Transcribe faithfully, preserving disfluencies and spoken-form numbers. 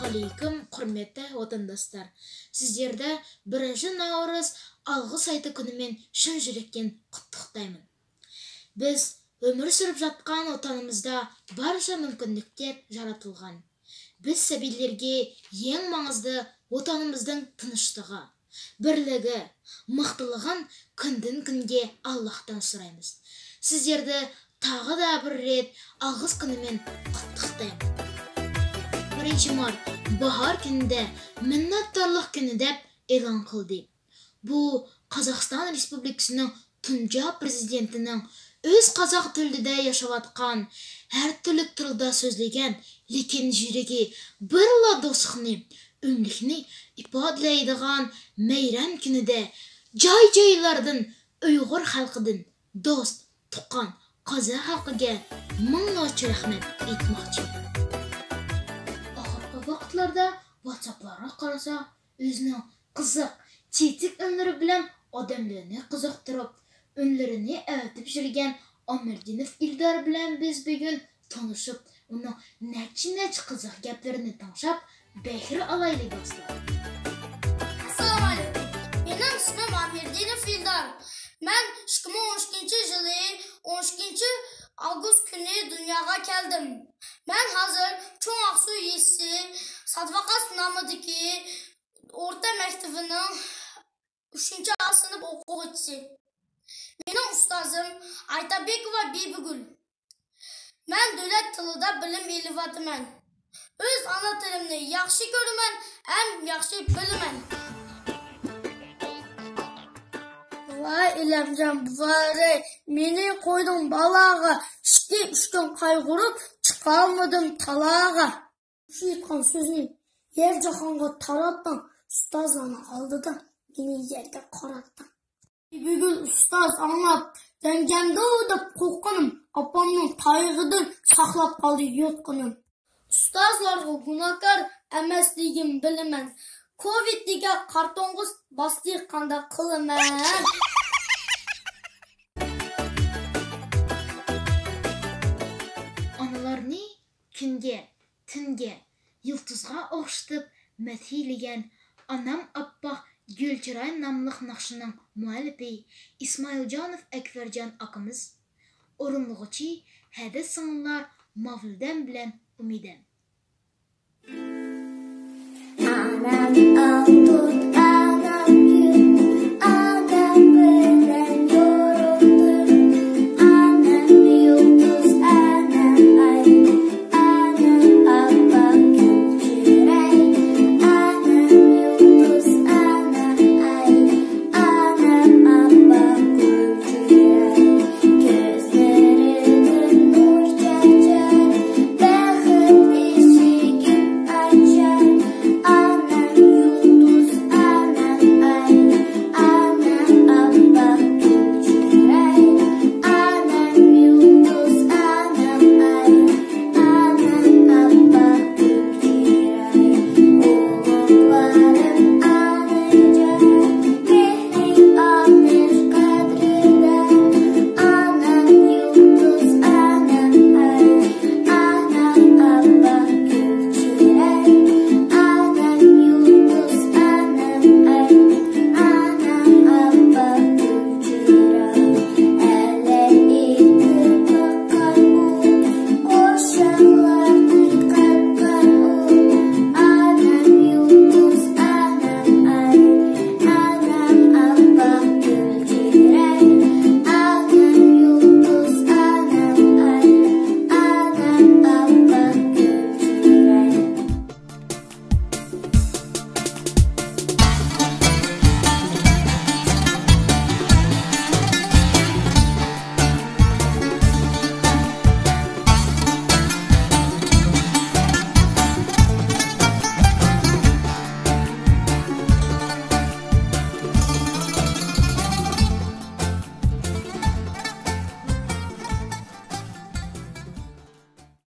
ئەلەيكۇم، قۇرمەتتە ۋەتەنداشلار. سىزلەرنى بىرىنچى ناۋرۇز ئالغا سايتى كۈنى مەن شۇنچىلىكتىن قۇتلۇقلايمەن. بىز ئۆمۈر سۈرۈپ ياتقان ۋەتىنىمىزدە بارچە مۇمكىنلىكلەر يارىتىلغان. بىز سەبىيلەرگە يېڭى ماڭزىدا ۋەتىنىمىزنىڭ تىنچلىقى، بىرلىكى، مىخلىقىنى كۈندىن كۈنگە ئاللاھتىن سورايمىز. سىزلەرنى تاغىدا بىر رەت ئالغا سايتى كۈنى مەن قۇتلۇقلايمەن. بىرىنچى مارت باھار كۈنىدە مىننەتدارلىق كۈنى دەپ ئېلان قىلدى. بۇ قازاقىستان رېسپۇبلىكىسىنىڭ تۇنجى پىرېزىدېنتىنىڭ ئۆز قازاق تىلىدا ياشاۋاتقان، ھەر تۈرلۈك تىلدا سۆزلىگەن، لېكىن يۈرىكى بىرلا دوستلۇقنى، ئۆملۈكنى ئىپادىلەيدىغان مەيرەم كۈنىدە جاي-جايلاردىن ئۇيغۇر خەلقىدىن دوست، تۇغقان، قازاق خەلقىگە مىڭلارچە رەھمەت ئېيتماقچى. ئاخىرقى ۋاقىتلاردا ۋاتساپلارغا قارىسا، ئۆزىنىڭ قىزىق، تېتىك ئۈنلىرى بىلەن ئادەملەرنى قىزىقتۇرۇپ، ئۈنلىرىنى ئەۋېتىپ يۈرگەن ئامىردىنوف ئىلدار بىلەن بىز بۈگۈن تونۇشۇپ، ئۇنىڭ نەچچە-نەچچە قىزىق گەپلىرىنى تىڭشاپ، بەھرە ئالايلى، دوستلار. ئەسسالامۇئەلەيكۇم. مېنىڭ ئىسمىم ئامىردىنوف ئىلدار. مەن ئىككى مىڭ ئون ئىككىنچى يىلى ئون ئىككىنچى ئاۋغۇست كۈنى دۇنياغا كەلدىم. مەن ھازىر چوڭ ئاقسۇ يېزىسى سادۋاقاس نامىدىكى ئورتا مەكتىۋىنىڭ ئۈچىنچى ئا سىنىپ ئوقۇغۇچىسى. مېنىڭ ئۇستازىم ئايتابېكوۋا بىبىگۈل. مەن دۆلەت تىلىدا بىلىم ئېلىۋاتىمەن. ئۆز ئانا تىلىمنى ياخشى كۆرىمەن ھەم ياخشى بىلىمەن. ۋاي ئىلەمجان بۇغارەي، مېنى قويدۇڭ بالاغا، ئىككى-ئۈچ كۈن قايغۇرۇپ چىقالمىدىم تالاغا. مۇشۇ ئېيتقان سۆزنى يەر جاھانغا تاراتتىڭ، ئۇستازلارنىڭ ئالدىدا مېنى يەرگە قاراتتىڭ. بۈگۈن ئۇستاز ئاڭلاپ، رەنجىمدۇ دەپ قورققىنىم، ئاپامنىڭ تايىقىدىن ساقلاپ قالدى يوتقىنىم. ئۇستازلارغا گۇناھكار ئەمەسلىكىم بىلىمەن، كوۋىد دېگەن قارا توڭغۇز باستى، قانداق قىلىمەن؟ ئانىلارنى كۈنگە، تۈنگە، يۇلتۇزغا ئوخشىتىپ مەدھىيلىگەن ئانام ئاپئاق گۈل چىراي ناملىق ناخشىنىڭ مۇئەللىپى ئىسمائىلجانوف ئەكبەرجان ئاكىمىز، ئورۇنلىغۇچى ھەدىس سىڭىللار ماۋلىدەم بىلەن ئۈمىدەم. ئانام ئالتۇن